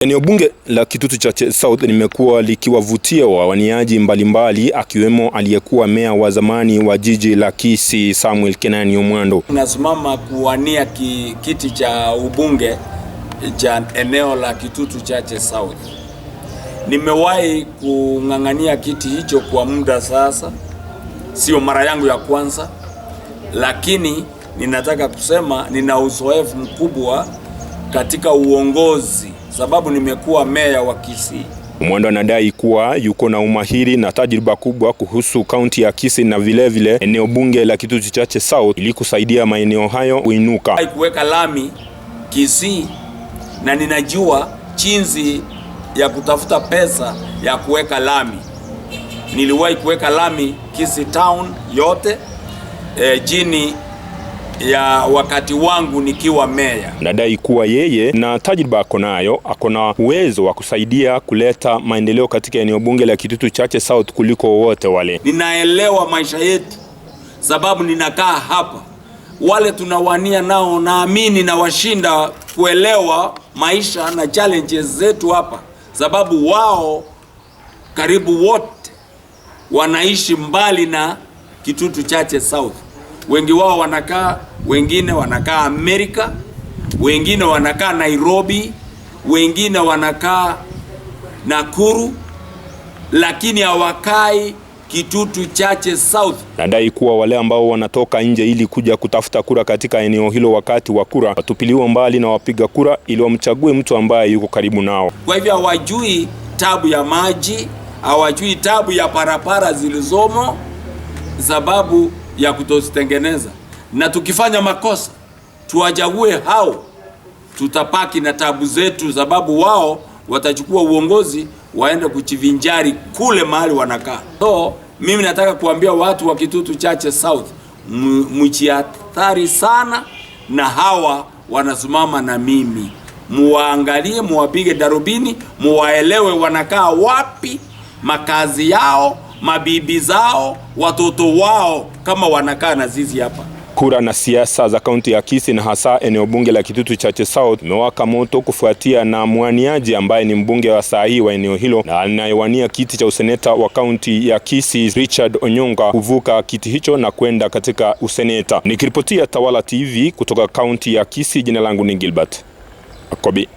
Eneo bunge la Kitutu Chache South limekuwa likiwavutia wawaniaji mbalimbali akiwemo aliyekuwa meya wa zamani wa jiji la Kisii Samuel Kenani Omwando. Nasimama kuwania kiti cha ubunge cha eneo la Kitutu Chache South. Nimewahi kung'ang'ania kiti hicho kwa muda sasa, sio mara yangu ya kwanza, lakini ninataka kusema nina uzoefu mkubwa katika uongozi, sababu nimekuwa meya wa Kisii. Omwando anadai kuwa yuko na umahiri na tajriba kubwa kuhusu kaunti ya Kisii na vilevile eneo bunge la Kitutu Chache South ili kusaidia maeneo hayo kuinuka. Kuweka lami Kisii, na ninajua jinsi ya kutafuta pesa ya kuweka lami. Niliwahi kuweka lami Kisii town yote chini ya wakati wangu nikiwa meya. Nadai kuwa yeye na tajriba ako nayo, ako na uwezo wa kusaidia kuleta maendeleo katika eneo bunge la Kitutu Chache South kuliko wowote wale. Ninaelewa maisha yetu sababu ninakaa hapa. Wale tunawania nao naamini na washinda kuelewa maisha na challenges zetu hapa, sababu wao karibu wote wanaishi mbali na Kitutu Chache South. Wengi wao wanakaa, wengine wanakaa Amerika, wengine wanakaa Nairobi, wengine wanakaa Nakuru, lakini hawakai Kitutu Chache South. Nadai kuwa wale ambao wanatoka nje ili kuja kutafuta kura katika eneo hilo wakati wa kura watupiliwa mbali na wapiga kura ili wamchague mtu ambaye yuko karibu nao. Kwa hivyo hawajui tabu ya maji, hawajui tabu ya parapara zilizomo, sababu ya kutozitengeneza. Na tukifanya makosa tuwachague hao, tutapaki na tabu zetu, sababu wao watachukua uongozi waende kuchivinjari kule mahali wanakaa. So mimi nataka kuambia watu wa Kitutu Chache South, mjiathari sana na hawa wanasimama na mimi, muwaangalie, muwapige darubini, muwaelewe wanakaa wapi, makazi yao, mabibi zao, watoto wao, kama wanakaa na zizi hapa. Kura na siasa za kaunti ya Kisii na hasa eneo bunge la Kitutu Chache South imewaka moto kufuatia na mwaniaji ambaye ni mbunge wa saa hii wa eneo hilo na anayewania kiti cha useneta wa kaunti ya Kisii Richard Onyonka kuvuka kiti hicho na kwenda katika useneta. Nikiripotia Tawala TV kutoka kaunti ya Kisii, jina langu ni Gilbert Akobi.